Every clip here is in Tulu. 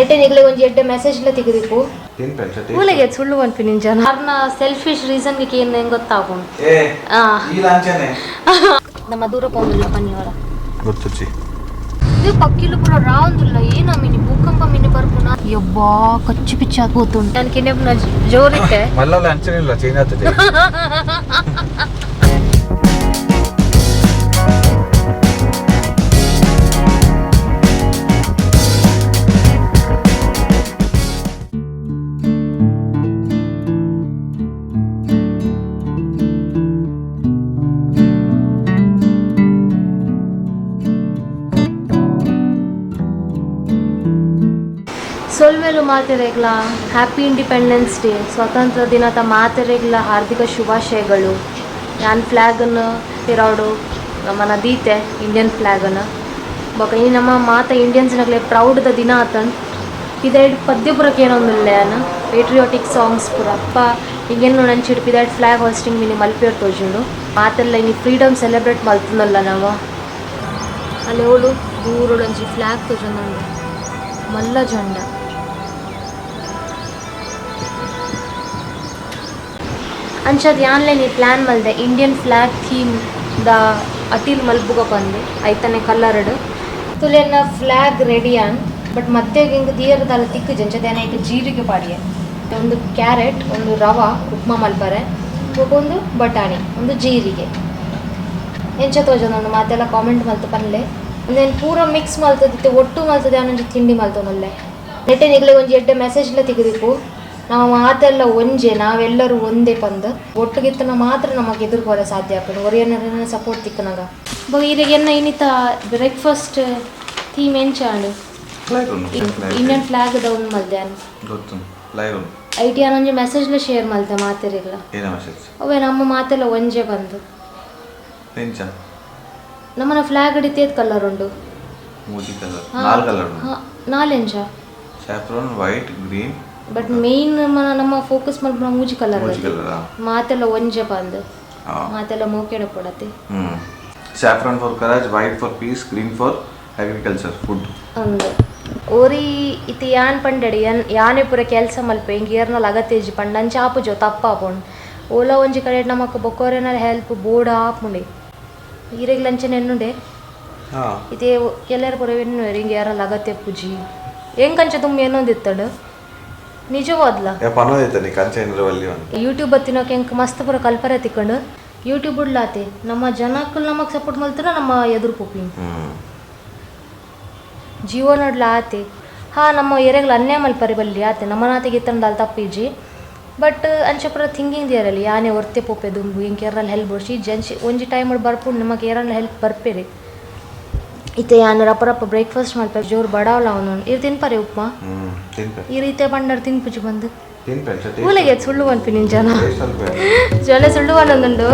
ನೆಟ್ಟೆ ನಿಗ್ಲೆ ಒಂಜಿ ಎಡ್ಡೆ ಮೆಸೇಜ್ ಲ ತಿಕ್ಕದಿಪ್ಪು ಮೂಲೆಗೆ ಸುಳ್ಳು ಪನ್ಪಿನಿ ಜನ ಅರ್ನ ಸೆಲ್ಫಿಶ್ ರೀಸನ್ ಗೆ ಏನು ಹೆಂಗ್ ಗೊತ್ತಾಗುಂಡು. ಏ, ಈ ಲಾಂಛನೆ. ನಮ್ಮ ದೂರ ಪೋಂದಿಲ್ಲ ಪನ್ನಿವರ. ಗೊತ್ತುಚ್ಚಿ. ಇದು ಪಕ್ಕಿಲು ಪೂರ ರಾವಂದುಲ್ಲ. ಏನ ಮಿನಿ ಭೂಕಂಪ ಮಿನಿ ಬರ್ಪುನ? ಯಬ್ಬಾ, ಕಚ್ಚಿ ಪಿಚ್ಚಿ ಆಗೋತುಂಟು. ನಾನು ಕಿನೆಪ್ನ ಜೋರಿತ್ತೆ. ಮಲ್ಲ ಲಾಂಛನ ಇಲ್ಲ, ಚೇಂಜ್ ಆಗ್ತದೆ. ಸೊಲ್ಮೆಲು ಮಾತೆರೆಗ್ಲ ಹ್ಯಾಪಿ ಇಂಡಿಪೆಂಡೆನ್ಸ್ ಡೇ. ಸ್ವಾತಂತ್ರ್ಯ ದಿನದ ಮಾತೆರೆಗ್ಲ ಹಾರ್ದಿಕ ಶುಭಾಶಯಗಳು. ಯಾನ್ ಫ್ಲ್ಯಾಗನ್ನು ಪಿರಾಡು ನಮ್ಮನ ದೀತೆ ಇಂಡಿಯನ್ ಫ್ಲ್ಯಾಗನ್ನು. ಬೊಕ ಈ ನಮ್ಮ ಮಾತ ಇಂಡಿಯನ್ಸ್ನಗ್ಲೆ ಪ್ರೌಡ್ದ ದಿನ ಆತನ್. ಪಿದೈಡ್ ಪದ್ಯ ಪೂರಕ್ಕೆ ಏನೊಂದುಲ್ಲೆ ಯಾನ್ ಪೇಟ್ರಿಯಾಟಿಕ್ ಸಾಂಗ್ಸ್ ಪೂರ ಅಪ್ಪ ಈಗೇನು ನಂಚಿಡ್ ಪಿದೈಡ್ ಫ್ಲ್ಯಾಗ್ ಹೋಸ್ಟಿಂಗ್ ಮಿನಿ ಮಲ್ಪೇರ್ ತೋಜುಂಡು. ಮಾತೆಲ್ಲ ಇನಿ ಫ್ರೀಡಮ್ ಸೆಲೆಬ್ರೇಟ್ ಮಲ್ತುನಲ್ಲ ನಾವು. ಅಲ್ಲಿ ಓಲು ದೂರೊಳಂಚಿ ಫ್ಲ್ಯಾಗ್ ತೋಜೊಂದುಂಡು, ಮಲ್ಲ ಜಂಡ. ಅಂಚದ ಯಾನ್ಲೆ ಈ ಪ್ಲ್ಯಾನ್ ಮಲ್ದೆ ಇಂಡಿಯನ್ ಫ್ಲ್ಯಾಗ್ ಥೀಮ್ ದ ಅಟಿಲ್ ಮಲ್ಪುಗ ಪಂದು ಐತನೆ ಕಲ್ಲರ್ಡ್ ತುಲೆನ flag ready on. But ಮತ್ತೆ ಹಿಂಗೆ ದಿಯರ್ದಲ್ಲ ತಿಕ್ಕು ಜಂಚದ ಐತೆ ಜೀರಿಗೆ ಪಾಡಿಯೆ, ಒಂದು ಕ್ಯಾರೆಟ್, ಒಂದು ರವಾ ಉಪ್ಮಾ ಮಲ್ಪರೆ, ಒಂದು ಬಟಾಣಿ, ಒಂದು ಜೀರಿಗೆ. ಎಂಚ ತೋಜೊಂದು ಮಾತೆಲ್ಲ ಕಾಮೆಂಟ್ ಮಲ್ತು ಪನ್ಲೆ. ಒಂದೇನು ಪೂರ ಮಿಕ್ಸ್ ಮಲ್ತದಿತ್ತೆ, ಒಟ್ಟು ಮಲ್ತದೆ ಅನ್ನೊಂಜಿ ತಿಂಡಿ ಮಲ್ತೊಂದಲ್ಲೆ. ನೆಟ್ಟೆ ನಿಗ್ಲೆ ಒಂಜಿ ಎಡ್ಡೆ ಮೆಸೇಜ್ಲ ತಿಕ್ಕದಿಪ್ಪು. ನಾವು ಮಾತೆಲ್ಲ ಒಂಜೆ, ನಾವೆಲ್ಲರೂ ಒಂದೇ ಪಂದ್ ಒಟ್ಟುಗಿತ್ತನ ಮಾತ್ರ ನಮಗೆ ಎದುರ್ಕೋರೆ ಸಾಧ್ಯ ಆಪುಂಡು. ಒರಿಯನ ಸಪೋರ್ಟ್ ತಿಕ್ಕನಾಗ ಬೊಕ ಇರೆಗ್ ಎನ್ನ ಇನ್ನಿತ ಬ್ರೇಕ್ಫಾಸ್ಟ್ ಥೀಮ್ ಎಂಚ ಆಂಡ್? ಇಂಡಿಯನ್ ಫ್ಲಾಗ್ ದ ಉಂದು ಮಲ್ದೆ ಗೊತ್ತು, ಲೈವ್. I T ಒಂಜಿ ಮೆಸೇಜ್ಲ ಶೇರ್ ಮಲ್ತೆ ಮಾತೆರೆಗ್ಲ. ಏನ ಮೆಸೇಜ್? ಅವೇ ನಮ್ಮ ಮಾತೆಲ್ಲ ಒಂಜೆ ಬಂದು. ಎಂಚ? ನಮ್ಮನ ಫ್ಲಾಗ್ ಅಡಿತೇತ್ ಕಲರ್ ಉಂಡು? ಮೂಜಿ ಕಲರ್, ನಾಲ್ ಕಲರ್ ಉಂಡು. ನಾಲೆಂಚ? Saffron, white, green. But main ನಮ್ಮ ಫೋಕಸ್ ಮಲ್ಪುನ ಮೂಜಿ ಕಲರ್. ಮೂಜಿ ಕಲರ್. ಮಾತೆಲ್ಲ ಒಂಜೆ ಬಂದು, ಮಾತೆಲ್ಲ ಮೋಕೆಡ ಪಡತೆ. Saffron for courage, white for peace, green for agriculture, food. ಅಂದು ಓರಿ ಇತಿ ಯಾನ್ ಪಂಡಡಿ ಯಾನ್ ಯಾನೆ ಪೂರ ಕೆಲಸ ಮಲ್ಪೆ ಇಂಕ್ ಏರ್ನಲ ಅಗತ್ಯ ಪಂಡ ಅಂಚ ಆಪುಜೋ ತಪ್ಪ ಆಪುಂಡು. ಓಲ ಒಂಜಿ ಕಡೆ ನಮಕ್ ಬೊಕ್ಕೋರೆನಾರ ಹೆಲ್ಪ್ ಬೋರ್ಡ್ ಆಪುಂಡೆ. ಈರೆಗ್ ಅಂಚನೆ ಎನ್ನುಂಡೆ? ಇತ್ತೆ ಎಲ್ಲರ ಪೂರ ಎನ್ನುವೆರ್ ಇಂಕ್ ಯಾರಲ್ಲ ಅಗತ್ಯ ಪೂಜಿ ಎಂಕಂಚ ತುಂಬ ಏನೊಂದಿತ್ತಡು ನಿಜವಾದ್ಲ. ಯೂಟ್ಯೂಬ್ ಬತ್ತಿನೋಕೆ ಎಂಕ್ ಮಸ್ತ್ ಪೂರ ಕಲ್ಪರೆ ತಿಕ್ಕಂಡು. ಯೂಟ್ಯೂಬ್ ಉಡ್ಲಾತೆ ನಮ್ಮ ಜನಕ್ಕೂ ನಮಗ್ ಸಪೋರ್ಟ್ ಮಲ್ತನ ನಮ್ಮ ಎದುರು ಪೋಪಿನ ಜೀವನಡ್ಲ ಆತೆ. ಹಾ, ನಮ್ಮ ಎರೆಗ್ಲ ಅನ್ಯಾಯ ಮಲ್ಪರೆ ಬಲ್ಲಿ ಆತೆ, ನಮ್ಮ ನಾತೆಗೆ ಇತ್ತಂದಾಲ್ ತಪ್ಪಿಜಿ. ಬಟ್ ಅಂಚ ಪೂರ ಥಿಂಕಿಂಗ್ ದಿಯರಲ್ಲಿ ಯಾನೆ ಒರ್ತೆ ಪೋಪೆ ದುಂಬು ಇಂಕ್ ಏರ್ನಲ್ಲಿ ಹೆಲ್ಪ್ ಬೋಡ್ಚಿ ಜನ್ಸಿ ಒಂಜಿ ಟೈಮ್ ಬರ್ಪುಂಡು ನಮಗೆ ಏರನ್ನ ಹೆಲ್ಪ್ ಬರ್ಪೇರೆ. ಇತ್ತೆ ಯಾನ್ ರಪ್ಪ ರಪ್ಪ ಬ್ರೇಕ್ಫಾಸ್ಟ್ ಮಲ್ಪೆ, ಜೋರು ಬಡವಲ ಅವನು. ಇರ್ ತಿನ್ಪರೆ ಉಪ್ಮಾ? ಈ ರೀತಿಯ ಪಂಡರ್ ತಿನ್ಪುಜಿ ಬಂದು ಮೂಲೆಗೆ ಸುಳ್ಳು ಪನ್ಪಿನಿ ಜನ ಜನ ಸುಳ್ಳು ಪನ್ನೊಂದುಂಡು.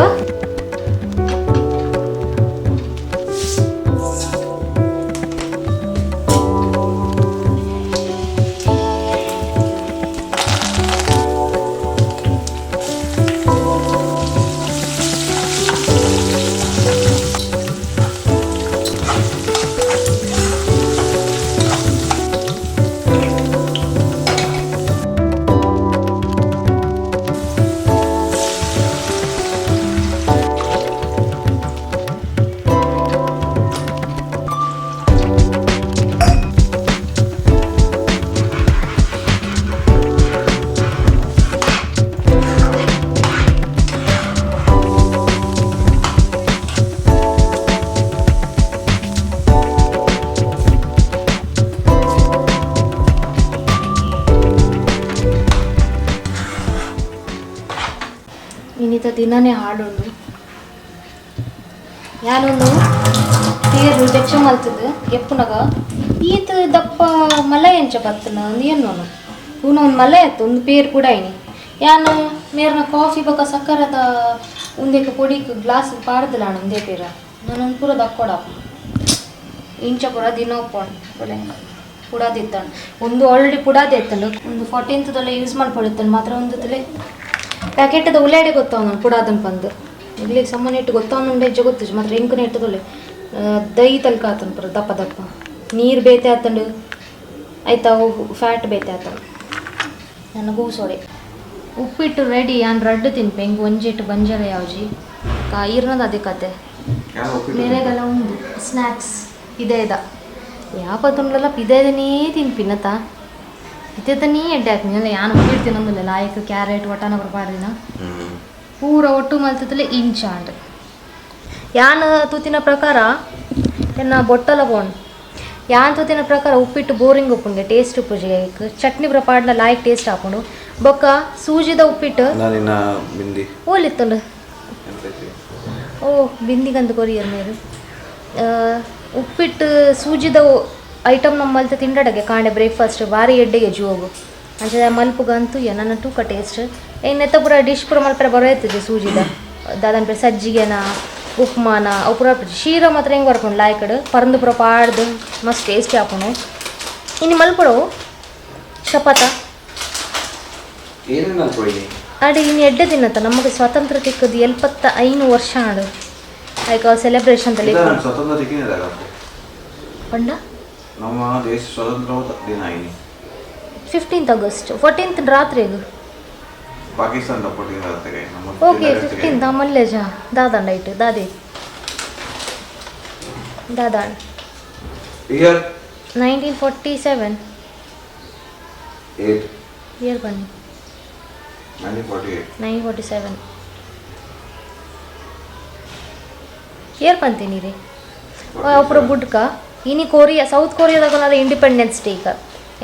ಇನ್ನಿತ ದಿನನೇ ಹಾಡುಂಡು. ಯಾನೊಂದು ತೇರು ಬೆಚ್ಚ ಮಲ್ತದ ಎಪ್ಪುನಗ ಈತ ದಪ್ಪ ಮಲ ಎಂಚ ಬತ್ತನ ಅಂದ್ ಎನ್ನೋನು ಪೂನ ಒಂದು ಮಲೆ ಆಯ್ತು ಒಂದು ಪೇರು ಕೂಡ ಐನಿ. ಯಾನ್ ಮೇರ್ನ ಕಾಫಿ ಬೊಕ ಸಕ್ಕರದ ಉಂದೆಕ್ ಪೊಡಿಕ್ ಗ್ಲಾಸ್ ಪಾಡ್ದಲಾಣ ಒಂದೇ ಪೇರ ನಾನೊಂದು ಪೂರ ದಕ್ಕೊಡಪ್ಪ ಇಂಚ ಪೂರ ದಿನ ಉಪ್ಪೋಣ ಒಳ್ಳೆ ಪುಡಾದಿತ್ತಾಣ. ಒಂದು ಆಲ್ರೆಡಿ ಪುಡಾದಿ ಎತ್ತಂಡು ಒಂದು ಫೋರ್ಟೀನ್ತ್ದಲ್ಲ ಯೂಸ್ ಮಾಡ್ಕೊಳಿತ್ತಾನೆ ಮಾತ್ರ. ಒಂದು ತಲೆ ಪ್ಯಾಕೆಟ್ದ ಉಲ್ಲೇಡೆ ಗೊತ್ತಾವ ನಾನು ಪುಡಾದನ್ ಪಂದು. ಇಲ್ಲಿಗೆ ಸಾಮಾನ್ಯ ಇಟ್ಟು ಗೊತ್ತಾವನುಂಡೆ ಹೆಜ್ಜೆ ಗೊತ್ತಿಜ್ ಮಾತ್ರ ಇಂಕನ ಇಟ್ಟದೊಳ್ಳೆ ದೈ ತಲ್ಕ ಆತನ್ ಪೂರ ದಪ್ಪ ದಪ್ಪ ನೀರು ಬೇತೆ ಆತಂಡು. ಆಯ್ತಾ ಫ್ಯಾಟ್ ಬೇತೆ ಆತ ನನಗೂ ಸೋಡೆ ಉಪ್ಪಿಟ್ಟು ರೆಡಿ ಯಾನ್ ರಡ್ಡು ತಿನ್ಪೆ ಹಿಂಗೆ ಒಂಜಿಟ್ಟು ಬಂಜರ ಯಾವ್ಜಿ ಇರ್ನದ ಅದೇ ಕತೆ ಮೇರೆಗೆಲ್ಲ ಉಂಡು ಸ್ನ್ಯಾಕ್ಸ್ ಇದೇ ಇದ ಯಾಪ ತುಂಡಲ್ಲ ಪಿದೇದನೇ ತಿನ್ಪಿನತ ಇದೇದನೇ ಎಡ್ಡೆ ಹಾಕ್ತೀನಿ ಯಾನು ಉಪ್ಪಿಟ್ಟು ತಿನ್ನೊಂದಿಲ್ಲ ಲಾಯಕ್ ಕ್ಯಾರೆಟ್ ವಟಾನ ಬರ್ಪಾಡ್ದಿನ ಪೂರ ಒಟ್ಟು ಮಲ್ತದಲ್ಲ ಇಂಚಾಂಡ್ ಯಾನ್ ತೂತಿನ ಪ್ರಕಾರ ಎನ್ನ ಬೊಟ್ಟಲ ಬೋಂಡ್ ಯಾನ್ ತೂತಿನ ಪ್ರಕಾರ ಉಪ್ಪಿಟ್ಟು ಬೋರಿಂಗ್ ಉಪ್ಪುಂಗೆ ಟೇಸ್ಟ್ ಉಪ್ಪುಜಿ ಚಟ್ನಿ ಪ್ರಪಾಡ್ಲ ಲಾಯಕ್ ಟೇಸ್ಟ್ ಹಾಕೊಂಡು ಬೊಕ್ಕ ಸೂಜಿದ ಉಪ್ಪಿಟ್ಟು ಬಿಂದಿ ಓಲಿತ್ತುಂಡು ಓ ಬಿಂದಿಗಂದು ಕೊರಿಯರ್ ಮೇರು ಉಪ್ಪಿಟ್ಟು ಸೂಜಿದ ಐಟಮ್ ನಮ್ಮಲ್ತ ತಿಂಡಡಗೆ ಕಾಂಡೆ ಬ್ರೇಕ್ಫಾಸ್ಟ್ ಭಾರಿ ಎಡ್ಡೆಗೆ ಜೋಗು ಅಂಚೆ ಮಲ್ಪುಗಂತೂ ನನ್ನ ತೂಕ ಟೇಸ್ಟ್ ನೆತ್ತ ಪೂರ ಡಿಶ್ ಪೂರ ಮಲ್ಪರೆ ಬರೋಯ್ತದೆ ಸೂಜಿದ ದಾದನ್ಪೆ ಸಜ್ಜಿಗೆನ ಉಪ್ಮಾನ ಅವು ಪೂರ ಶೀರ ಮಾತ್ರ ಹೆಂಗೆ ಬರ್ಕೊಂಡು ಲಾಯ್ಕಡು ಪರಂದು ಪೂರ ಪಾಡ್ದು ಮಸ್ತ್ ಟೇಸ್ಟಿ ಹಾಕೊಂಡು ಇನ್ನು ಮಲ್ಪಡು ಚಪಾತ ಅಡಿ ಇನ್ನು ಎಡ್ಡೆ ತಿನ್ನತ್ತ ನಮಗೆ ಸ್ವಾತಂತ್ರ್ಯ ತಿಕ್ಕದು 75 ವರ್ಷ ಆಡು ಐಕ ಸೆಲೆಬ್ರೇಷನ್ ಸ್ವತಂತ್ರ ಪಂಡ ನಮ್ಮ ದೇಶ ಸ್ವತಂತ್ರ ದಿನ ಐನಿ 15 ಆಗಸ್ಟ್ 14 ರಾತ್ರಿ ಪಾಕಿಸ್ತಾನದ 14 ರಾತ್ರಿ ನಮ್ಮ ಓಕೆ 15 ಮಲ್ಲೇಜ ದಾದಾಂಡ ಐಟ್ ದಾದಿ ದಾದಾಂಡ್ ಇಯರ್ 1947 8 ಇಯರ್ ಬನ್ನಿ 1948 1947 ಇಯರ್ ಬಂತೀನಿ ರೀ ಒಬ್ಬರು ಬುಡ್ಕ ಇನಿ ಕೊರಿಯಾ ಸೌತ್ ಕೊರಿಯಾದಾಗ ಇಂಡಿಪೆಂಡೆನ್ಸ್ ಡೇಕ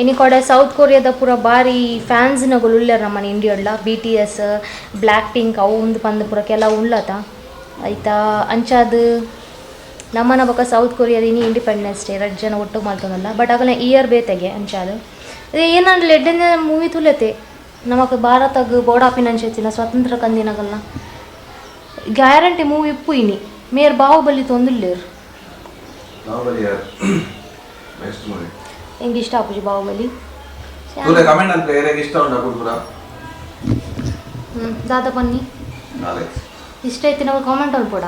ಇನಿ ಕೊಡೆ ಸೌತ್ ಕೊರಿಯಾದ ಪೂರ ಬಾರಿ ಫ್ಯಾನ್ಸ್ ನಗುಲು ಉಳ್ಳಾರ ನಮ್ಮನೆ ಇಂಡಿಯಾಡ್ಲ BTS black pink ಅವು ಒಂದು ಪಂದ್ ಪೂರ ಕೆಲವು ಉಳ್ಳತ ಆಯ್ತಾ ಅಂಚಾದ ನಮ್ಮನ ಬೊಕ ಸೌತ್ ಕೊರಿಯಾದ ಇನಿ ಇಂಡಿಪೆಂಡೆನ್ಸ್ ಡೇ ರಡ್ಡು ಜನ ಒಟ್ಟು ಮಲ್ತೊಂದಲ್ಲ ಬಟ್ ಆಗಲ ಇಯರ್ ಬೇತೆಗೆ ಅಂಚಾದ ಏನಂದ್ರೆ ಎಡ್ಡೆನೆ ಮೂವಿ ತುಲತೆ ನಮಕ್ ಭಾರತಗ್ ಬೋಡಾಪಿನ ಸ್ವಾತಂತ್ರ್ಯ ಕಂದಿನಗಲ್ನ ಗ್ಯಾರಂಟಿ ಮೂವಿ ಇಪ್ಪು ಇನಿ ಮೇರ್ ಬಾಹುಬಲಿ ತೊಂದಿಲ್ಲೇರು ಬಾಹುಬಲಿ ಬೆಸ್ಟ್ ಮೂವಿ ಎಂಗೆ ಇಷ್ಟ ಆಪುಜಿ ಬಾಹುಬಲಿ ಪೂರ ಕಮೆಂಟ್ ಅಂತ ಏರಿಯಾಗೆ ಇಷ್ಟ ಉಂಟಾ ಪೂರ ದಾದಾ ಬನ್ನಿ ನಾಲೆಜ್ ಇಷ್ಟ ಐತಿ ನಮಗೆ ಕಾಮೆಂಟ್ ಅನ್ಬೋಡ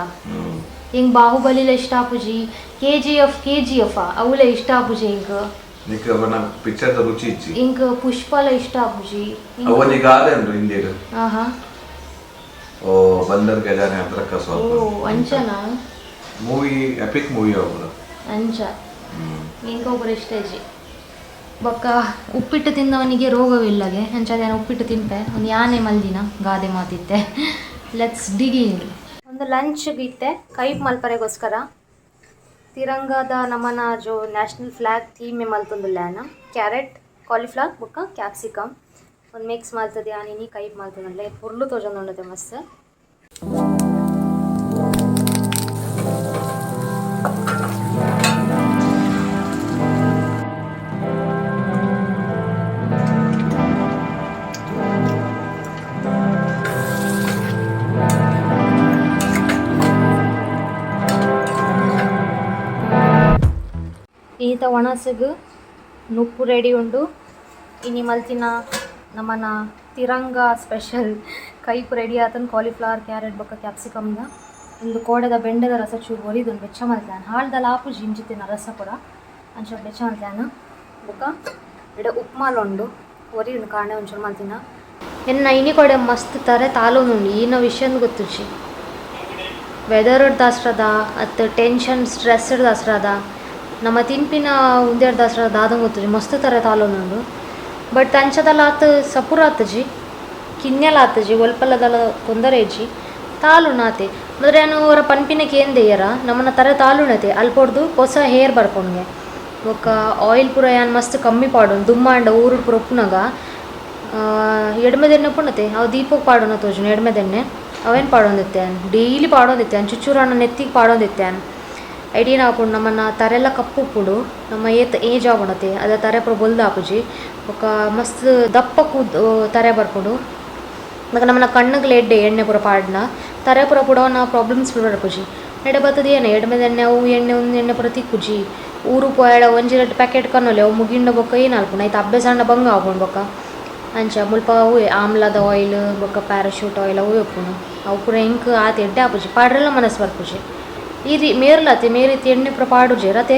ಹಿಂಗೆ ಬಾಹುಬಲಿಲ ಇಷ್ಟ ಆಪುಜಿ K G F ಅವಲ ಇಷ್ಟ ಆಪುಜಿ ಹಿಂಗೆ ನಿಕ್ ಅವನ ಪಿಕ್ಚರ್ the ರುಚಿ ಇಚ್ಚಿ ಹಿಂಗೆ ಪುಷ್ಪಲ ಇಷ್ಟ ಆಪುಜಿ ಅವನಿ ಗಾದೆ ಅಂದ್ರು ಹಿಂದಿಯಡ್ ಆಹಾ ಓ ಬಂದರ್ ಗಜಾನೆ ಅದ್ರಕ್ಕ ಓ ಸ್ವಲ್ಪ ಅಂಚನಾ movie EPIC movie ಅವರು ಅಂಚ ಹಿಂಗೆ ಒಬ್ಬರು ಇಷ್ಟ ಇಜ್ಜಿ ಬೊಕ್ಕ ಉಪ್ಪಿಟ್ಟು ತಿಂದವನಿಗೆ ರೋಗವಿಲ್ಲಗೆ ಅಂಚಾದ ಉಪ್ಪಿಟ್ಟು ತಿನ್ಪೆ ಒಂದು ಯಾನೆ ಮಲ್ದಿನ ಗಾದೆ ಮಾತಿತ್ತೆ let's ಡಿಗಿನ್ ಒಂದು ಲಂಚ್ ಇತ್ತೆ ಕೈಪ್ ಮಲ್ಪರೆಗೋಸ್ಕರ ತಿರಂಗದ ನಮ್ಮನ ಜೋ national flag theme ಮಲ್ತೊಂದುಲ್ಲಾನ carrot cauliflower ಬೊಕ್ಕ ಕ್ಯಾಪ್ಸಿಕಮ್ ಒಂದು ಮಿಕ್ಸ್ ಮಲ್ತದೆ ಆನಿನಿ ಕೈಪ್ ಮಲ್ತೊಂದುಲ್ಲೆ ಪೊರ್ಲು ತೋಜೊಂದುಂಡತೆ ಮಸ್ತ್ ಈತ ಒಣಸಿಗು ನುಪ್ಪು ರೆಡಿ ಉಂಡು ಇನಿ ಮಲ್ತಿನ ನಮ್ಮನ ತಿರಂಗ ಸ್ಪೆಷಲ್ ಕೈಪು ರೆಡಿ ಆತನ ಕಾಲಿಫ್ಲವರ್ ಕ್ಯಾರೆಟ್ ಬೊಕ್ಕ ಕ್ಯಾಪ್ಸಿಕಮ್ದ ಒಂದು ಕೋಡೆದ ಬೆಂಡೆದ ರಸ ಚೂರು ಒರಿದುಂಡು ಬೆಚ್ಚ ಮಲ್ತಾನ ಹಾಳ್ದಲ್ಲ ಆಪುಜಿ ಇಂಚಿತ್ತಿನ ರಸ ಕೂಡ ಅಂಚ ಬೆಚ್ಚ ಮಲ್ತಾನ ಬೊಕ್ಕ ಎಡೆ ಉಪ್ಮಾಲುಂಡು ಒರಿ ಉಂಡು ಕಾಣೆ ಒಂಚೂರು ಮಲ್ತಿನ ಎನ್ನ ಇನಿ ಕೊಡೆ ಮಸ್ತ್ ತರೆ ತಾಲೊಂದುಂಡು ಈನ ವಿಷಯಂದು ಗೊತ್ತುಜಿ ವೆದರ್ ದಾಸ್ರದ ಅತ್ತು ಟೆನ್ಷನ್ ಸ್ಟ್ರೆಸ್ ದಾಸ್ರದ ನಮ್ಮ ತಿನ್ಪಿನ ಉಂದೆಡ್ ದಾಸ್ರ ದಾದಂಗ್ ಗೊತ್ತುಜಿ ಮಸ್ತ್ ತರೆ ತಾಲೊಂದುಂಡು ಬಟ್ ಅಂಚದಲ್ಲ ಆತು ಸಪುರ ಆತುಜಿ ಕಿನ್ನೆಲ ಆತುಜಿ ಒಲ್ಪಲದಲ ತೊಂದರೆ ಇಜ್ಜಿ ತಾಲುಣಾತೆ ಅಂದ್ರೆ ನಾನು ಅವರ ಪನ್ಪಿನ ಕೇಂದೆಯರ ನಮ್ಮನ್ನ ತರೆ ತಾಲುಣತೆ ಅಲ್ಪೊಡ್ದು ಹೊಸ ಹೇರ್ ಬರ್ಪುಂಗೆ ಬೊಕ್ಕ ಆಯಿಲ್ ಪೂರ ಯಾನ್ ಮಸ್ತ್ ಕಮ್ಮಿ ಪಾಡೊಂದು ದುಮ್ಮಾಂಡ ಊರು ಪೂರ ಉಪ್ಪುನಗ ಎಡ್ಮೆದೆಣ್ಣೆ ಪುಣತೆ ಅವು ದೀಪಕ್ಕೆ ಪಾಡೋಣ ತೋಜುನು ಎಡ್ಮೆದೆಣ್ಣೆ ಅವೇನು ಪಾಡೊಂದಿತ್ತೆ ಡೈಲಿ ಪಾಡೊಂದಿತ್ತೆ ಚುಚ್ಚೂರಣ್ಣ ನೆತ್ತಿಗೆ ಪಾಡೊಂದಿತ್ತೆ ಐಡಿಯಾ ಆಪುಂಡು ನಮ್ಮನ್ನ ತರೆಲ್ಲ ಕಪ್ಪು ಉಪ್ಪುಂಡು ನಮ್ಮ ಏತ್ ಏಜ್ ಆಪುಂಡತೆ ಅದ ತರೆ ಪೂರ ಬೊಲ್ದು ಆಪುಜಿ ಬೊಕ್ಕ ಮಸ್ತ್ ದಪ್ಪ ಕೂದ್ ತರೆ ಬರ್ಪುಂಡು ಬೊಕ್ಕ ನಮ್ಮನ್ನ ಕಣ್ಣುಗ್ಲ ಎಡ್ಡೆ ಎಣ್ಣೆ ಪೂರ ಪಾಡ್ನ ತರೆ ಪೂರ ಪುಡವನ ಪ್ರಾಬ್ಲಮ್ಸ್ ಪೂರ ಬರ್ಪುಜಿ ಎಡೆ ಬತ್ತದ ಏನ ಎಡ್ಮೆದೆಣ್ಣೆ ಅವು ಎಣ್ಣೆ ಒಂದು ಎಣ್ಣೆ ಪೂರ ತಿಕ್ಕುಜಿ ಊರು ಪೋಯಡ ಒಂಜಿ ರಡ್ಡ್ ಪ್ಯಾಕೆಟ್ ಕನ್ನೊಲೆ ಅವು ಮುಗಿಂಡ ಬೊಕ್ಕ ಏನು ಆಲ್ಪುಂಡು ಐತ ಅಭ್ಯಾಸ ಆಂಡ ಬಂಗ ಆಪುಂಡು ಬೊಕ್ಕ ಅಂಚ ಮುಲ್ಪ ಅವು ಆಮ್ಲದ ಆಯಿಲ್ ಬೊಕ್ಕ ಪ್ಯಾರಾಶೂಟ್ ಆಯಿಲ್ ಅವು ಉಪ್ಪುಂಡು ಅವು ಪೂರ ಇಂಕ್ ಆತ ಎಡ್ಡೆ ಆಪುಜಿ ಪಾಡ್ರೆಲ್ಲ ಮನಸ್ಸು ಬರ್ಪುಜಿ ಈ ರೀ ಮೇರ್ಲತೆ ಮೇರಿತಿ ಎಣ್ಣೆ ಪೂರ ಪಾಡುಜಿ ರತೆ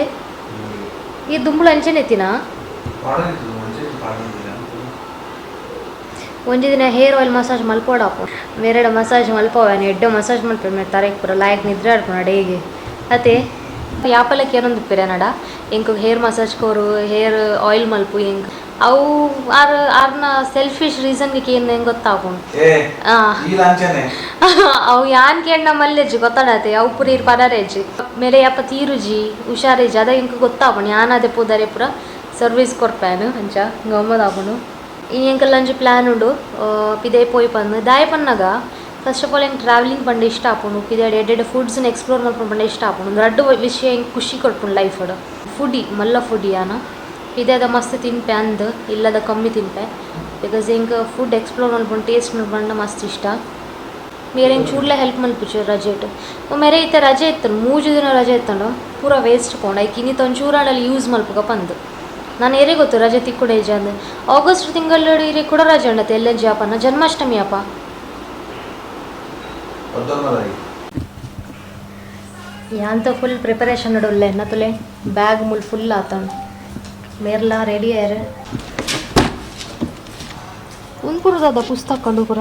ಈ ದುಂಬುಳು ಅಂಚನೆ ಎತ್ತಿನ ಒಂಜಿ ದಿನ hair oil massage ಮಲ್ಪೋಡಪ್ಪ ಮೇರೆಡ massage ಮಲ್ಪೋವೇನು ಎಡ್ಡೆ ಮಸಾಜ್ ಮಲ್ಪೆ ಮೇರೆ ತರೆಕ್ ಪೂರ ಲಾಯಕ್ ನಿದ್ರೆ ಆಡ್ಪುಣ ಡೇಗೆ ಅತೆ ಯಾಪಲಕ್ಕೆ ಏನೊಂದು ಇಪ್ಪಿರ ನಡ ಎಂಕ್ ಹೇರ್ ಮಸಾಜ್ ಕೋರು ಹೇರ್ ಆಯಿಲ್ ಮಲ್ಪು ಎಂಕ್ ಅವು ಆರ್ ಆರ್ನ ಸೆಲ್ಫಿಶ್ ರೀಸನ್ಗೆ ಏನು ಹೆಂಗೆ ಗೊತ್ತಾಪುಂಡು. ಅವು ಯಾನ್ ಕೇಂಡ ಮಲ್ಲೆಜ್ಜಿ ಗೊತ್ತಾಡತ್ತೆ ಅವು ಪೂರ ಇರ್ ಪದಾರೇಜಿ ಮೇರೆ ಯಪ್ಪ ತೀರುಜಿ ಹುಷಾರೇಜಿ ಅದ ಎಂಕ್ ಗೊತ್ತಾಪುಂಡು ಯಾನಾದೆ ಪೂದಾರೆ ಪೂರ ಸರ್ವಿಸ್ ಕೊರ್ಪೇನು ಅಂಚ ಗಮ್ಮದಾಪುಂಡು. ಇನಿ ಎಂಕಲ್ಲ ಅಂಚ ಪ್ಲ್ಯಾನ್ ಉಂಡು ಪಿದೆ ಪೋಯಿ ಪಂದು ದಾಯ ಪನ್ನಾಗ first of all ಎಂಕ್ ಟ್ರಾವೆಲಿಂಗ್ ಪಂಡ ಇಷ್ಟ ಆಪುಂಡು ಪಿದೆ ಎಡ್ಡೆಡ್ಡೆ ಫುಡ್ಸ್ನ ಎಕ್ಸ್ಪ್ಲೋರ್ ಮಲ್ಪುಂಡು ಪಂಡ ಇಷ್ಟ ಆಪುಂಡು ರಡ್ಡ್ ವಿಷಯ ಎಂಕ್ ಖುಷಿ ಕೊಡ್ಪುಂಡು ಲೈಫ್ ಫುಡಿ ಮಲ್ಲ ಫುಡಿ ಯಾನ ಪಿದೆದ ಮಸ್ತ್ ತಿನ್ಪೆ ಅಂದ್ ಇಲ್ಲದ ಕಮ್ಮಿ ತಿನ್ಪೆ because ಎಂಕ್ ಫುಡ್ ಎಕ್ಸ್ಪ್ಲೋರ್ ಮಲ್ಪುಂಡು ಟೇಸ್ಟ್ ಮಲ್ಪುಂಡ ಮಸ್ತ್ ಇಷ್ಟ. ಮೇರೆ ಎಂಕ್ ಚೂರ್ಲೆ ಹೆಲ್ಪ್ ಮಲ್ಪುಚು ರಜೆಟ್ ಮೇರೆ ಇತ್ತೆ ರಜೆ ಇತ್ತು 3 ದಿನ ರಜೆ ಇತ್ತಂಡು ಪೂರ ವೇಸ್ಟ್ ಪೋಂಡು ಐಕ್ ಇನ್ನಿತ ಒಂಚೂರಾಂಡಲ್ಲಿ ಯೂಸ್ ಮಲ್ಪುಗ ಪಂದು ನಾನು ಏರೇ ಗೊತ್ತು ರಜೆ ತಿಕ್ಕುಡೆ ಇಜ್ಜಿ ಅಂದ್ ಆಗಸ್ಟ್ ತಿಂಗಳು ಇರೆ ಕೂಡ ರಜೆ ಉಂಡತೆ ಎಲ್ಲಂಜಿ ಅಪ್ಪನ ಜನ್ಮಾಷ್ಟಮಿ ಅಪ್ಪ. ಯಾಂತ ಫುಲ್ ಪ್ರಿಪರೇಷನ್ ನಡುಲ್ಲೆ ನತುಲೆ ಬ್ಯಾಗ್ ಮುಲ್ ಫುಲ್ ಆತಂಡು ಮೇರ್ಲ ರೆಡಿ ಆಯ್ರೆ ಉಂಪುರದಾದ ಪುಸ್ತಕ ಪೂರ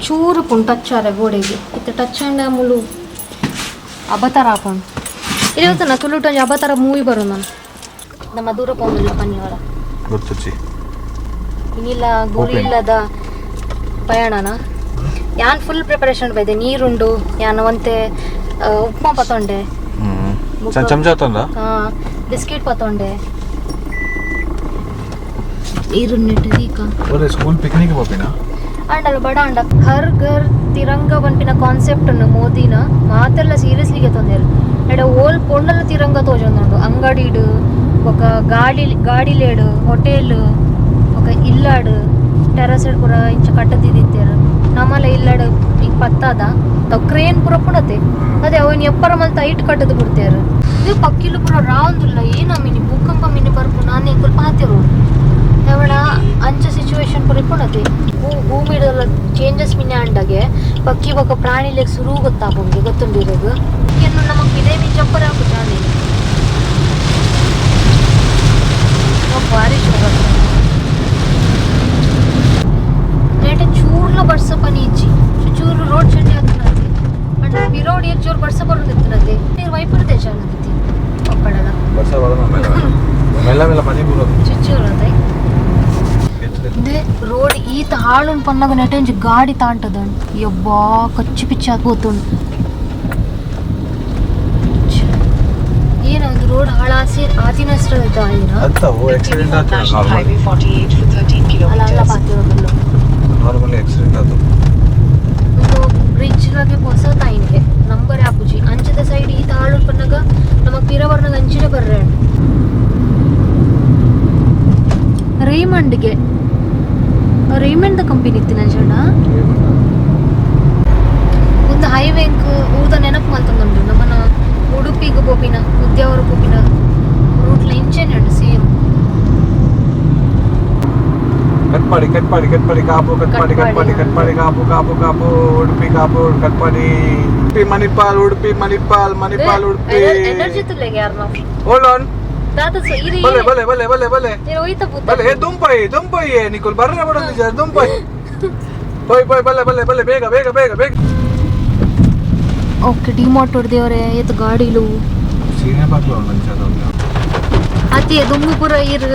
ಚೂರು ಪುಂಡು ಟಚ್ ಆರೆ ಗೋಡೆಗೆ ಇತ್ತೆ ಟಚ್ ಆಂಡ ಮುಲು ಅಬತಾರ ಹಾಕೊಂಡು ಇದು ಗೊತ್ತಾ ತುಳುಟು ಒಂಜಿ ಅಬತಾರ ಮೂವಿ ಬರು ನಾನು ನಮ್ಮ ದೂರ ಪೋಂದಿಲ್ಲ ಪನ್ನಿವರ ಗೊತ್ತುಚ್ಚಿ ಇನ್ನಿಲ್ಲ ಗುರಿ ಇಲ್ಲದ ಪಯಣನ ಯಾನ್ ಫುಲ್ ಪ್ರಿಪರೇಷನ್ ಬೈದೆ ನೀರುಂಡು ಯಾನ್ ಒಂತೆ ಉಪ್ಮಾ ಪತೊಂಡೆ ಚಮಚ ತಂದ ಬಿಸ್ಕೆಟ್ ಪತೊಂಡೆ ನೀರು ದೀಕ ಸ್ಕೂಲ್ ಪಿಕ್ನಿಕ್ ಪೋಪಿನ ಅಂಡಲ್ಲ ಬಡ ಅಂಡ ಹರ್ ಘರ್ ತಿರಂಗ ಪನ್ಪಿನ ಕಾನ್ಸೆಪ್ಟ್ ಅನ್ನು ಮೋದಿನ ಮಾತೆಲ್ಲ ಸೀರಿಯಸ್ಲಿ ಗೆತ್ತೊಂದೇರು ಎಡ ಓಲ್ ಪೊಂಡಲ ತಿರಂಗ ತೋಜೊಂದುಂಡು ಅಂಗಡಿಡು ఒక ಗಾಡಿ ಗಾಡಿಲೇಡು ಹೋಟೆಲ್ ఒక ಇಲ್ಲಾಡು ಟೆರಸ್ ಪೂರ ಇಂಚ ಕಟ್ಟದಿತ್ತಿರು ನಮ್ಮಲ್ಲ ಇಲ್ಲಾಡು ಈಗ ಪತ್ತಾದ ಅವು ಕ್ರೇನ್ ಪೂರ ಪುಣತೆ ಅದೇ ಅವನ್ ಎಪ್ಪರ ಮಲ್ತ ಐಟ್ ಕಟ್ಟದು ಬಿಡ್ತೇರು ಇದು ಪಕ್ಕಿಲು ಪೂರ ರಾವಂದುಲ್ಲ ಏನ ಮಿನಿ ಭೂಕಂಪ ಮಿನಿ ಬರ್ಪು ನಾನು ಎಂಕುಲು ಪಾತಿರು ಅವಳ ಅಂಚ ಸಿಚುವೇಶನ್ ಪೂರ ಪುಣತೆ ಭೂಮಿ ಚೇಂಜಸ್ ಮಿನಿ ಅಂಡಾಗೆ ಪಕ್ಕಿ ಬೊಕ ಪ್ರಾಣಿಲೆಗ್ ಸುರು ಗೊತ್ತಾಪುಂಗೆ ಗೊತ್ತುಂಡು ಇರೋದು ಏನು ನಮಗ್ ಇದೇ ಮೀನ್ ಜಂಪರ್ ಹಾಕುತ್ತಾನೆ ಭಾರಿ ಶೋಭ ನೇಟ ಚೂರ್ಲ ಬರ್ಸ ಪನಿ ಇಜ್ಜಿ ಚೂರು ರೋಡ್ ಚಂಡಿ ಆಗ್ತದೆ ಅಂಡ್ ಪಿರೋಡ್ ಏರ್ ಚೂರು ಬರ್ಸ ಬರೋದಿರ್ತದೆ ನೀರು ವೈಪರ್ ದೇಶ ಅನ್ನದಿತ್ತಿ ಒಪ್ಪಡಲ ಬರ್ಸ ಬರೋಣ ಮೆಲ್ಲ ಮೆಲ್ಲ ಪನಿ ಬರೋದು ಚುಚ್ಚೂರು ಅದೇ ರೋಡ್ ಈತ ಹಾಳುನ್ ಪನ್ನಾಗ ನೆಟಂಜಿ ಗಾಡಿ ತಾಂಟದ ಯಬ್ಬಾ ಕಚ್ಚಿ ಪಿಚ್ಚಿ ಆದ್ ಪೋತುಂಡು ಏನೊಂದು ರೋಡ್ ಹಾಳಾಸಿ ಆತಿನಷ್ಟು ಅತ್ತವು ಆಕ್ಸಿಡೆಂಟ್ ಆತು National Highway 48 for 13 ಅಲ್ಲ ಅಲ್ಲ kilometers. ಪಾತಿರೋದಲ್ಲ normally accident ಆತು ಒಂದು ಬ್ರಿಡ್ಜ್ ಹಾಗೆ ಹೊಸ ತಾಯಿಗೆ ನಂಬರ್ ಆಪುಜಿ ಅಂಚದ ಸೈಡ್ ಈತ ಹಾಳು ಪನ್ನಾಗ ನಮ್ಮ ಪಿರವರ್ನಾಗ ಅಂಚಿನ ಬರ್ರೆ ರೇಮಂಡ್ಗೆ Raymond the company ಇತ್ತು ನಂಜಣ್ಣ ಒಂದು ಹೈವೇಕ್ ಊದ ನೆನಪು ಮಲ್ತೊಂದುಂಡು ನಮ್ಮನ ಉಡುಪಿಗೆ ಪೋಪಿನ ಉದ್ಯಾವರ ಪೋಪಿನ ರೂಟ್ಲ ಇಂಚೆನೆ ಉಂಡು ಸೇಮ್. ಕಟ್ಪಾಡಿ ಕಟ್ಪಾಡಿ ಕಟ್ಪಾಡಿ ಕಾಪು ಕಟ್ಪಾಡಿ ಕಟ್ಪಾಡಿ ಕಟ್ಪಾಡಿ ಕಾಪು ಕಾಪು ಕಾಪು ಉಡುಪಿ ಕಾಪು ಕಟ್ಪಾಡಿ ಉಡುಪಿ ಮಣಿಪಾಲ್ ಉಡುಪಿ ಮಣಿಪಾಲ್ ಮಣಿಪಾಲ್ ಉಡುಪಿ ಎನರ್ಜಿ ತುಲ್ಲೆಗೆ ಯಾರು ನಾವು ಹೋಲ್ಡ್ ಆನ್ ದಾದ ಇರಿ ಬಲೆ ಬಲೆ ಬಲೆ ಬಲೆ ಬಲೆ ಇರು ಹೋಯ್ತ ಪೂತ ಬಲೆ ಹೇ ದುಂಪೈ ದುಂಪೈ ನಿಕುಲ್ ಬರ್ರೆ ಬಡೋದು ನಿಜ ದುಂಪೈ ಪೋಯ್ ಪೋಯ್ ಬಲೆ ಬಲೆ ಬಲೆ ಬೇಗ ಬೇಗ ಬೇಗ ಬೇಗ. ಓಕೆ ಡಿಮಾರ್ಟ್ ಹೊಡೆದೇವ್ರೆ ಏತ್ ಗಾಡಿಲು ಸೀನಿಯರ್ ಬಾಕ್ಲು ಅತಿ ದುಂಬು ಪೂರ ಇರ್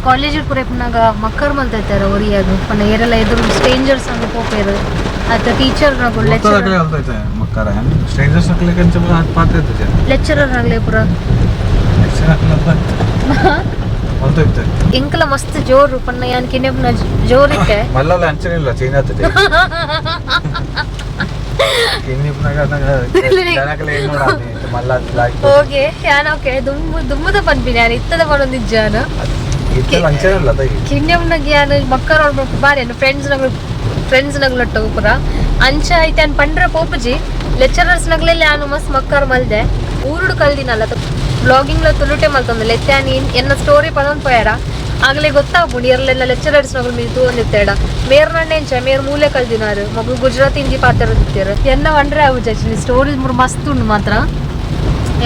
ಕಾಲೇಜ್ ಪೂರ ಇಪ್ಪನಾಗ ಮಕ್ಕರ್ ಮಲ್ತೈತಾರ ಒರಿಯಾಗ ಪಂಡ ಏರೆಲ್ಲ ಎದುರು ಸ್ಟ್ರೇಂಜರ್ಸ್ ಅಂದ್ ಪೋಪೇರು ಅತ್ತ ಟೀಚರ್ ನಗು ಲೆಕ್ಚರರ್ ಮಕ್ಕರ ಸ್ಟ್ರೇಂಜರ್ಸ್ ನಕಲೆ ಕಂಚ ಪಾತ್ರ ಇತ್ತು ಲೆಕ್ಚರರ್ ನಗಲೆ ಪೂರ ಮಲ್ತೈತೆ ಎಂಕಲ ಮಸ್ತ್ ಜೋರು ಪಣ್ಣ ಯಾನ್ ಕಿನೆಪ್ನ ಜೋರ್ ಇತ್ತೆ ಮಲ್ಲಲ್ಲ ಅಂಚನಿಲ್ಲ ಚೈನಾ ಓಕೆ ಯಾನ್ ಓಕೆ ದುಂಬು ದುಂಬುದ ಪನ್ಪಿನಿ ಯಾನ್ ಇತ್ತದ ಪನೊಂದಿಜ್ಜಾನ ಕಿನ್ಯಮ್ನಾಗ ಯಾನ್ ಮಕ್ಕಳ ಬಾರಿ ಫ್ರೆಂಡ್ಸ್ ನಗಳು ಫ್ರೆಂಡ್ಸ್ ನಗ್ಲೊಟ್ಟು ಪೂರ ಅಂಚ ಐತೆ ಯಾನ್ ಪಂಡ್ರ ಪೋಪುಜಿ ಲೆಕ್ಚರರ್ಸ್ ನಗ್ಲೆಲ್ಲ ಯಾನು ಮಸ್ತ್ ಮಕ್ಕರ್ ಮಲ್ದೆ ಊರುಡು ಕಲ್ದಿನಲ್ಲ ಬ್ಲಾಗಿಂಗ್ ಲ ತುಳುಟೆ ಮಲ್ತೊಂದು ಲೆತ್ತಾನ್ ಎನ್ನ ಸ್ಟೋರಿ ಪದೊಂದು ಪೋಯಾರ ಆಗಲೇ ಗೊತ್ತಾಗ್ಬುಂಡು ಎರ್ಲೆಲ್ಲ ಲೆಕ್ಚರರ್ಸ್ ನಗಳು ಮೀ ತೂವೊಂದಿತ್ತೇಡ ಮೇರ್ ನಣ್ಣೆಂಚ ಮೇರ್ ಮೂಲೆ ಕಲ್ದಿನಾರು ಮಗು ಗುಜರಾತಿ ಹಿಂದಿ ಪಾತಿರೋದಿತ್ತೇರು ಎನ್ನ ವಂಡ್ರೆ ಆವು ಚಚ್ಚಿ ಸ್ಟೋರಿ ಮೂರು ಮಸ್ತ್ ಉಂಡು ಮಾತ್ರ.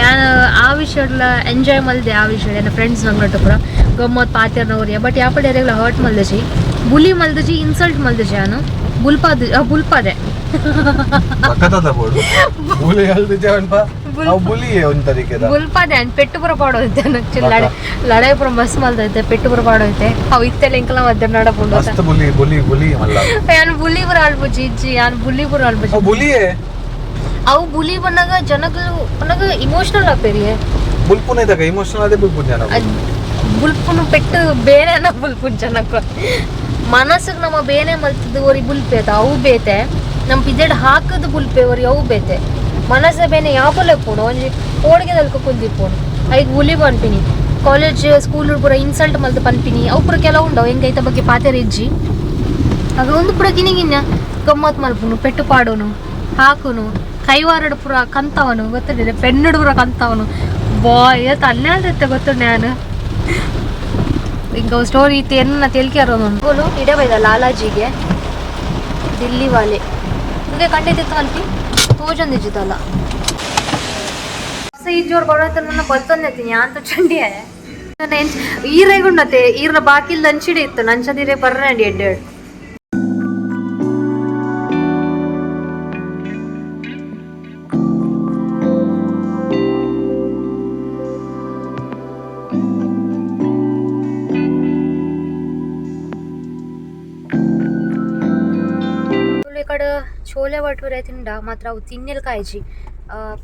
ಯಾನ್ ಆ ವಿಷಯಡ್ಲ ಎಂಜಾಯ್ ಮಲ್ದೆ ಆ ವಿಷಯ ಎನ್ನ ಫ್ರೆಂಡ್ಸ್ ನಂಗಟ್ಟು ಪೂರ ಗಮ್ಮತ್ ಪಾತೆರ್ನವ್ರಿಯ ಬಟ್ ಯಾಪಡೆ ಯಾರೆಗ್ಲ ಹರ್ಟ್ ಮಲ್ದಜಿ ಬುಲಿ ಮಲ್ದಜಿ ಇನ್ಸಲ್ಟ್ ಮಲ್ದಜಿ ಯಾನು ಬುಲ್ಪಾದ ಬುಲ್ಪಾದೆ. ಬಕ್ಕದ ಬೋಡು ಬುಲಿ ಅಲ್ದಿಜೆ ಅನ್ಪ ಅವು ಬುಲಿ ಒಂದ್ ತರೀಕೆದ. ಬುಲ್ಪಾದೆ ಅನ್ ಪೆಟ್ಟು ಪೂರ ಪಾಡೋಯ್ತೆ ಲಡೆ ಲಡಾಯಿ ಪೂರ ಮಸ್ತ್ ಮಲ್ದೈತೆ ಪೆಟ್ಟು ಪೂರ ಪಾಡೋಯ್ತೆ ಅವು ಇತ್ತೆಲ್ಲ ಇಂಕಲ ಮಧ್ಯ ನಡಪುಂಡು. ಮಸ್ತ್ ಬುಲಿ ಬುಲಿ ಬುಲಿ ಮಲ್ಲ. ಯಾನ್ ಬುಲಿ ಪೂರ ಅಲ್ಪುಜಿ ಇಜ್ಜಿ ಯಾನ್ ಬುಲಿ ಪೂರ ಅಲ್ಪುಜಿ. ಅವು ಬುಲಿಯೇ. ಅವು ಬುಲಿ ಬನ್ನಾಗ ಜನಗಳು ಪನ್ನಗ ಇಮೋಷನಲ್ ಆಪೇರಿಯೇ. ಬುಲ್ಪುನ ಇದಾಗ ಇಮೋಷನಲ್ ಅದೇ ಬುಲ್ಪುನ ಜನ. ಬುಲ್ಪುನು ಪೆಟ್ಟು ಬೇರೆನ ಬುಲ್ಪುನ್ ಜನಕ್ಕೆ ಮನಸ್ಸಿಗೆ ನಮ್ಮ ಬೇನೆ ಮಲ್ತದ್ದು ಒರಿ ಬುಲ್ಪೆ ಅವು ಬೇತೆ ನಮ್ಮ ಪಿದೆಡ್ ಹಾಕದು ಬುಲ್ಪೆ ಒರಿ ಅವು ಬೇತೆ ಮನಸ್ಸ ಬೇನೆ ಯಾಪಲ ಪೋಡು ಒಂಜಿ ಓಡಿಗೆದಲ್ಕ ಕುಂದಿಪ್ಪೋಡು ಐಕ್ ಬುಲಿ ಪನ್ಪಿನಿ ಕಾಲೇಜ್ ಸ್ಕೂಲ್ ಪೂರ ಇನ್ಸಲ್ಟ್ ಮಲ್ತು ಪನ್ಪಿನಿ ಅವು ಪೂರ ಕೆಲವು ಉಂಡವು ಎಂಕ್ ಐತ ಬಗ್ಗೆ ಪಾತೆರ ಇಜ್ಜಿ. ಆಗ ಒಂದು ಪೂರ ಗಿನಿ ಗಿನ್ನ ಗಮ್ಮತ್ ಮಲ್ಪುನು ಪೆಟ್ಟು ಪಾಡೋನು ಹಾಕುನು ಕೈವಾರಡು ಪೂರ ಕಂತವನು ಗೊತ್ತುಂಡಿದೆ ಪೆನ್ನುಡು ಪೂರ ಕಂತವನು ಬಾಯ್ ತನ್ನೆ ಗೊತ್ತುಂಡೆ ನಾನು ಇಂಕ ಸ್ಟೋರಿ ಇತ್ತು ಎನ್ನ ತೆಲ್ಕೆ ಅರೋನು ಇಡಬೈದ ಲಾಲಾಜಿಗೆ ದಿಲ್ಲಿ ವಾಲೆ ಇಂಗೆ ಕಂಡಿದ್ದಿತ್ತು ಅಲ್ಪಿ ತೋಜೊಂದಿಜ್ಜಿತ್ತಲ್ಲ ಈ ಜೋರು ಬರೋತ ನನ್ನ ಬತ್ತೊಂದೈತಿ ಯಾಂತ ಚಂಡಿ ಈರೆಗುಂಡತೆ ಈರ್ನ ಬಾಕಿಲ್ ಲಂಚಿಡೆ ಇತ್ತು ನಂಚದಿರೆ ಬರ್ರಂಡಿ ಎಡ್ಡೆರಡು. ಈ ಕಡೆ ಚೋಲೆ ಭಟೂರೆ ತಿಂಡ ಮಾತ್ರ ಅವು ತಿನ್ನೆಲ್ ಕಾಯ್ಜಿ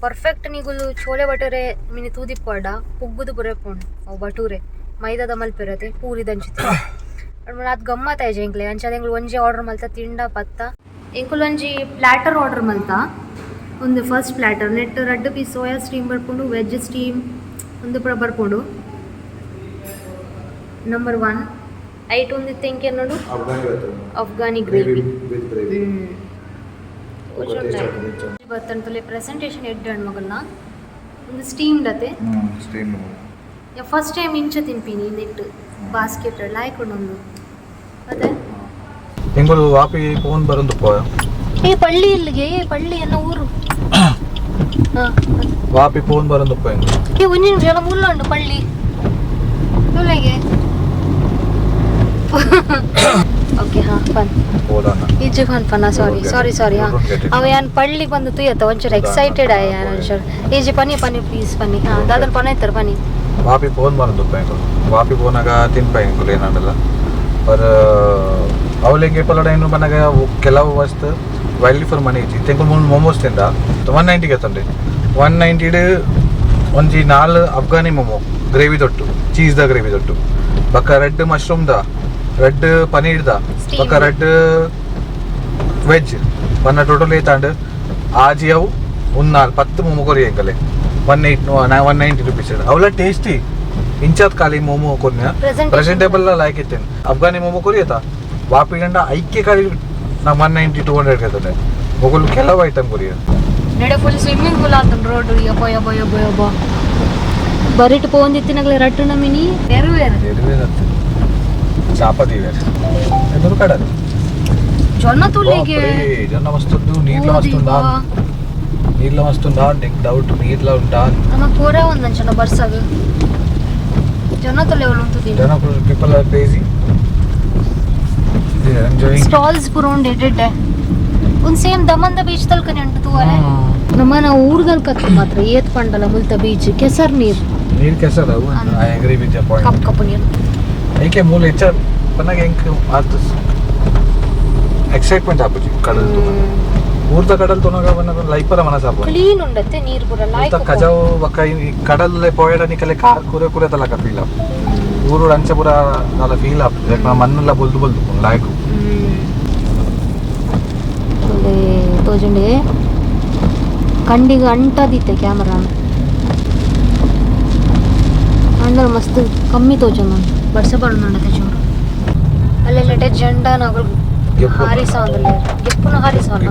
ಪರ್ಫೆಕ್ಟ್ ನಿಗುಲು ಚೋಲೆ ಭಟೂರೆ ಮಿನಿ ತೂದಿಪ್ಪಡ ಪುಗ್ಗುದು ಬುರೆಪುಂಡು ಅವು ಭಟೂರೆ ಮೈದಾದ ಮಲ್ಪಿರತೆ ಪೂರಿ ದಂಚಿತಿ ಅದು ಗಮ್ಮತ್ ಆಯ್ಜಿ ಎಂಕ್ಲೆ ಅಂಚಾದ ಎಂಕ್ಲು ಒಂಜಿ ಆರ್ಡರ್ ಮಲ್ತ ತಿಂಡ ಪತ್ತ ಎಂಕುಲು ಒಂಜಿ ಪ್ಲ್ಯಾಟರ್ ಆರ್ಡರ್ ಮಲ್ತ ಒಂದು first platter net ರಡ್ಡ್ piece soya steam ಬರ್ಪುಂಡು veg steam ಒಂದು ಪೂರ ಬರ್ಪುಂಡು ನಂಬರ್ 1 ಐಟ್ ಒಂದಿತ್ತು ಎಂಕೆ ನೋಡು ಅಫ್ಘಾನಿ ಗ್ರೇವಿ ಬತ್ತಂತಲೆ ಪ್ರೆಸೆಂಟೇಷನ್ ಎಡ್ಡೆ ಮಗಲ್ನ ಒಂದು ಸ್ಟೀಮ್ಡ್ ಅತೆ. Steam. First time ಇಂಚ ತಿನ್ಪಿನಿ ನೆಟ್ ಬಾಸ್ಕೆಟ್ ಲಾಯ್ಕ್ ಉಂಡು ಅದೇ. ಎಂಗುಲು ವಾಪಿ ಫೋನ್ ಬರಂದು ಪೋ. ಏ ಪಳ್ಳಿ ಇಲ್ಲಿಗೆ ಏ ಪಳ್ಳಿ ಅನ್ನೋ ಊರು ವಾಪಿ ಫೋನ್ ಬರಂದು ಪೋ ಎಂಗುಲು. ಏ ಒಂಜಿ ನಿಮಿಷ ಎಲ್ಲ ಮುಲ್ಲ ಉಂಟು ಪಳ್ಳಿ ಇಲ್ಲಿಗೆ ಓಕೆ ಹಾ ಪನ್ ಇಜ್ಜು ಫನ್ ಪನ್ನ ಸಾರಿ ಸಾರಿ ಸಾರಿ ಹಾ ಅವ ಯಾನ್ ಪಳ್ಳಿ ಬಂದು ತುಯತ್ತ ಒಂಚೂರು ಎಕ್ಸೈಟೆಡ್ ಆಯ ಯಾನ್ ಒಂಚೂರು ಈಜಿ ಪನಿ ಪನಿ ಪ್ಲೀಸ್ ಪನಿ ಹಾ ದಾದನ್ ಪನ ಇತ್ತರ ಪನಿ. ವಾಪಿ ಫೋನ್ ಬರಂದು ಪೋ ಎಂಗುಲು ವಾಪಿ ಫೋನಾಗ ತಿನ್ಪ ಎಂಗುಲು ಏನಾಡಲ್ಲ ಪರ್ ಅವಳಿಗೆ ಪಲಡ ಏನು ಬನ್ನಾಗ ಕೆಲವು ವಸ್ತು value for money ಇಜ್ಜಿ ತೆಂಕುಲು ಮೂಲು ಮೋಮೋಸ್ ತಿಂದ 190 ಎತ್ತಂಡೆ 190 ಒಂಜಿ 4 ಅಫ್ಘಾನಿ ಮೋಮೋ ಗ್ರೇವಿ ದೊಟ್ಟು cheese the gravy ದೊಟ್ಟು ಬಕ್ಕ red mushroom the red paneer the ಬಕ್ಕ ರೆಡ್ ವೆಜ್ ಪನ್ನ ಟೋಟಲ್ ಏತಾಂಡ್ ಆಜಿ ಅವು ಉನ್ನಾಲ್ 10 ಮೋಮೋ ಕೊರಿ ಎಂಕಲೆ 190 ರುಪೀಸ್ ಅವಲ ಟೇಸ್ಟಿ ಇಂಚಾತ್ ಖಾಲಿ ಮೋಮೋ ಕೊರ್ನ ಪ್ರೆಸೆಂಟೇಬಲ್ ಲೈಕ್ ಇತ್ತೇನೆ ಅಫ್ಘಾನಿ ಮೋಮೋ ಕೊರಿ ಆತ ವಾಪಿ ಗಂಡ ಐಕ್ಯ ಖಾಲಿ ನಾ 190 200 ಕೇಳ್ತಾನೆ ಮೊಗಲು ಕೆಲವು ಐಟಮ್ ಕೊರಿಯ. ನಡೆ full swimming pool ಆತನ ರೋಡ್ ಯಬ್ಬ ಯಬ್ಬ ಯಬ್ಬ ಯಬ್ಬ ಬರಿಟ್ ಪೋಂದಿತ್ತಿನಗಲೆ ರಟ್ಟು ನಮಿನಿ ನೆರವೇರ ನೆರವೇರತ್ತೆ ಚಾಪದಿ ಎದುರು ಕಡಲ್ ಜೊನ್ನ ತುಲಿಗೆ ಜೊನ್ನ ಮಸ್ತುಂಡು ನೀರ್ಲ ಮಸ್ತುಂಡಾ ನೀರ್ಲ ಮಸ್ತುಂಡಾ ಡೌಟ್ ನೀರ್ಲ ಉಂಟಾ ನಮ್ಮ ಪೂರ ಒಂದಂಚನ ಬರ್ಸಾಗ ಜೊನ್ನ ತುಲೆ ಉಂಟು ಜನ people are crazy they are enjoying stalls ಪೂರ ಉಂಡು ಎಡ್ಡೆಡ್ಡೆ ಒಂದು ಸೇಮ್ ದಮನ್ದ ಬೀಚ್ ತಲ್ಕನೆ ಉಂಟು ತೂವರೆ ನಮ್ಮ ನಾವು ಊರ್ದಲ್ ಕತ್ತು ಮಾತ್ರ ಏತ್ ಪಂಡಲ ಮುಲ್ತ ಬೀಚ್ ಕೆಸರ್ ನೀರ್ ನೀರ್ ಕೆಸರ್ ಅವು I agree with your point cup cup ನೀರು ಏಕೆ ಮೂಲ ಹೆಚ್ಚ ಪನ್ನಾಗ ಎಂಕ್ ಆತ ಎಕ್ಸೈಟ್ಮೆಂಟ್ ಆಪುಜಿ ಕಡಲ್ ಊರ್ದ ಕಡಲ್ ತೊನಗ ಬನ್ನಗ ಲೈಪರ ಮನಸ್ ಆಪುಜಿ ಕ್ಲೀನ್ ಉಂಡತ್ತೆ ನೀರ್ ಪೂರ ಲಾಯ್ಕ್ ಕಜಾವು ಬಕ್ಕ ಈ ಕಡಲ್ ಪೋಯಡ ನಿಕಲೆ ಕಾರ್ ಕುರೆ ಕುರೆ ತಲಕ ಫೀಲ್ ಆಪು ಊರು ಅಂಚೆ ಪೂರ ನಾಲ ಫೀಲ್ ಆಪುಜಿ ಯಾಕೆ ಮಣ್ಣೆಲ್ಲ ಬೊಲ್ದು ಬೊಲ್ದು ಲಾಯ್ಕು ತೋಜುಂಡೆ ಕಂಡಿಗೆ ಅಂಟಾದಿತ್ತೆ ಕ್ಯಾಮರಾ ಅಂಡಲ್ ಮಸ್ತ್ ಕಮ್ಮಿ ತೋಜೊಂದು ಬರ್ಸ ಬರೋಣ ಚೂರು ಅಲ್ಲೆಲ್ಲ ಜೆಂಡಾನಗಳು ಹಾರಿಸೋಂದಿಲ್ಲ ಗೆಪ್ಪುನ ಹಾರಿಸೋಣ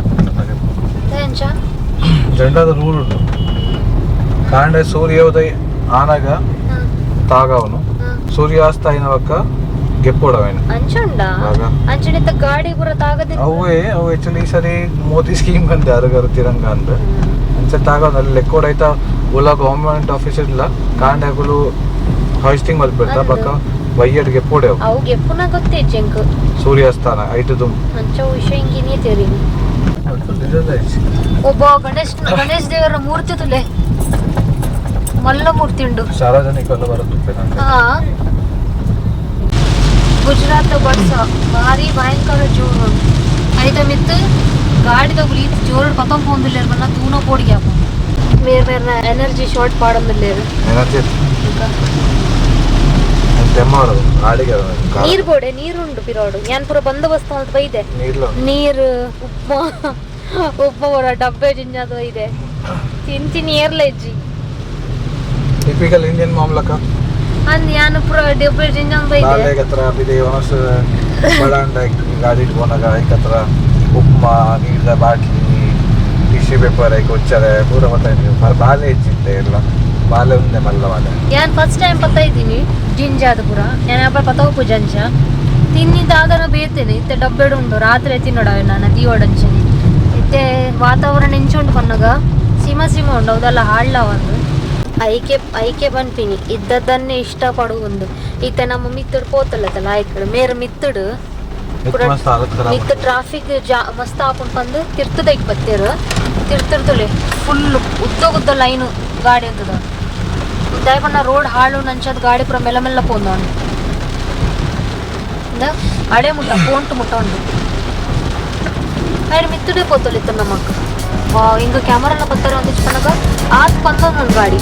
ಎಂಚ ಜೆಂಡಾದ ರೂಲ್ ಉಂಟು ಕಾಂಡೆ ಸೂರ್ಯೋದಯ ಆನಾಗ ತಾಗವನು ಸೂರ್ಯಾಸ್ತ అయిన ಗೆಪ್ಪೋಡವೇನು ಅಂಚುಂಡ ಅಂಚುಂಡಿತ್ತ ಗಾಡಿ ಪೂರ ತಾಗದೆ ಅವೇ ಅವು ಆಕ್ಚುಲಿ ಈ ಸರಿ ಮೋದಿ ಸ್ಕೀಮ್ ಕಂತೆ ಅರಗರು ತಿರಂಗ ಅಂದ್ ಅಂಚೆ ತಾಗವನು ಅಲ್ಲಿ ಲೆಕ್ಕೋಡೈತ ಓಲ ಗೌರ್ಮೆಂಟ್ ಆಫೀಸ್ ಇಲ್ಲ ಕಾಂಡೆ ಅಕುಲು ಹಾಯಿಸ್ಟಿಂಗ್ ಮಲ್ಪೆರ್ತ ಬೊಕ್ಕ ವೈಯಡ್ಗೆ ಪೋಡೆ ಅವು ಗೆಪ್ಪುನ ಗೊತ್ತೇ ಜಂಕ್ ಸೂರ್ಯಾಸ್ಥಾನ ಐಟು ಅಂಚ ವಿಷಯ ಹಿಂಗಿನೇ ತೇರಿ ಒಬ್ಬ ಗಣೇಶ್ ಗಣೇಶ್ ದೇವರ ಮೂರ್ತಿ ತುಲೆ ಮಲ್ಲ ಮೂರ್ತಿ ಉಂಡು. ಸಾರ್ವಜನಿಕ ಎಲ್ಲ ಬರೋದು. ಹಾ, ಗುಜರಾತ್ ಬರ್ಸ ಭಾರಿ ಭಯಂಕರ ಜೋರು. ಐತ ಮಿತ್ತು ಗಾಡಿ ತಗುಲಿ ಜೋರು ಪತಂ ಪೋಂದುಲ್ಲೇರು ಬನ್ನ ತೂನ ಪೋಡಿಗೆ ಅಪ್ಪ ಮೇರ್ ಮೇರ್ನ ಎನರ್ಜಿ ಶಾರ್ಟ್ ಪಾಡೊಂದುಲ್ಲೇರು. ಎನರ್ಜಿ ತೆಮ್ಮ ಬರೋದು ಗಾಡಿಗೆ. ನೀರು ಬೋಡೆ ನೀರುಂಡು ಪಿರೋಡು ಯಾನ್ ಪೂರ ಬಂದೋಬಸ್ತ್ ಅಂತ ಬೈದೆ. ನೀರ್ಲ. ನೀರು, ಉಪ್ಮಾ, ಉಪ್ಮಾ ಪೂರ ಡಬ್ಬೆ ಜಿಂಜಾದ ಇದೆ ತಿಂತೀನಿ ಏರ್ಲ ಇಜ್ಜಿ. ಟಿಪಿಕಲ್ ಇಂಡಿಯನ್ ಮಾಮ್ಲಕ. ಅಂದ್ ಯಾನ್ ಪೂರ ಡಬ್ಬೆ ಜಿಂಜಾನ್ ಬೈದೆ. ಬಾಲೆಗೆ ಹತ್ರ ಬಿದೆ ಒಣಸ್ ಬಳಂಡ ಗಾಡಿ ಇಟ್ಕೊನಾಗ ಐಕತ್ರ ಉಪ್ಮಾ, ನೀರ್ದ ಬಾಟ್ಲಿ, ಟಿಶ್ಯೂ ಪೇಪರ್ ಐಕ್ ಉಚ್ಚರೆ ಪೂರ ಮತ್ತೆ ಬಾಲೆ ಹೆಚ್ಚಿತ್ತೆ ಎಲ್ಲ ಬಾಲೆ ಉಂದೆ ಮಲ್ಲ ಬಾಲೆ. ಯಾನ್ ಫಸ್ಟ್ ಟೈಮ್ ಪತ್ತ ಇದ್ದೀನಿ ಜಿಂಜಾದ ಪೂರ ಯಾನ್ ಅಪ್ಪ ಪತ್ತೋಪು ಜಂಜ ತಿನ್ನಿದ್ದಾಗನ ಬೇತೇನೆ ಇತ್ತೆ ಡಬ್ಬೆಡು ಉಂಡು ರಾತ್ರಿ ತಿನ್ನೋಡ ನಾನು ದೀವಡಂಚನೆ. ಇತ್ತೆ ವಾತಾವರಣ ಎಂಚುಂಡು ಪನ್ನಗ ಸೀಮಾ ಸೀಮಾ ಉಂಡು ಹೌದಲ್ಲ ಹಾಳ್ಲ ಒಂದು ಐಕೆ ಐಕೆ ಪನ್ಪಿನಿ ಇದ್ದದನ್ನೇ ಇಷ್ಟ ಪಡುವಂದು. ಇತ್ತೆ ನಮ್ಮ ಮಿತ್ತುಡು ಪೋತಲ್ಲತ್ತಲ್ಲ ಆಯ್ಕಡು ಮೇರ ಮಿತ್ತುಡು ಮಸ್ತ್ ಹಾಲತ್ ಖರಾಬ್. ಮಿತ್ತ ಟ್ರಾಫಿಕ್ ಜಾ ಮಸ್ತ್ ಆಪುಂಡು ಪಂದು ತಿರ್ತದೈಕ್ ಬತ್ತೇರು ತಿರ್ತಿರ್ತಲೆ ಫುಲ್ ಉದ್ದ ಉದ್ದ ಲೈನು ಗಾಡಿ ಅಂತದ ದಾಯಪಣ್ಣ ರೋಡ್ ಹಾಳು ನಂಚದ ಗಾಡಿ ಪೂರ ಮೆಲ್ಲ ಮೆಲ್ಲ ಪೋಂದವನು ಅಡೆ ಮುಟ್ಟ ಪೋಂಟು ಮುಟ್ಟ ಉಂಡು ಆಯ್ತು ಮಿತ್ತುಡೆ ಪೋತೊಲಿತ್ತು ನಮ್ಮಕ್ಕ. ವಾ, ಹಿಂಗ ಕ್ಯಾಮರಾ ಪತ್ತಾರೆ ಒಂದಿಷ್ಟು ಪನಗ ಆತ್ ಪಂದೊಂದು ಗಾಡಿ.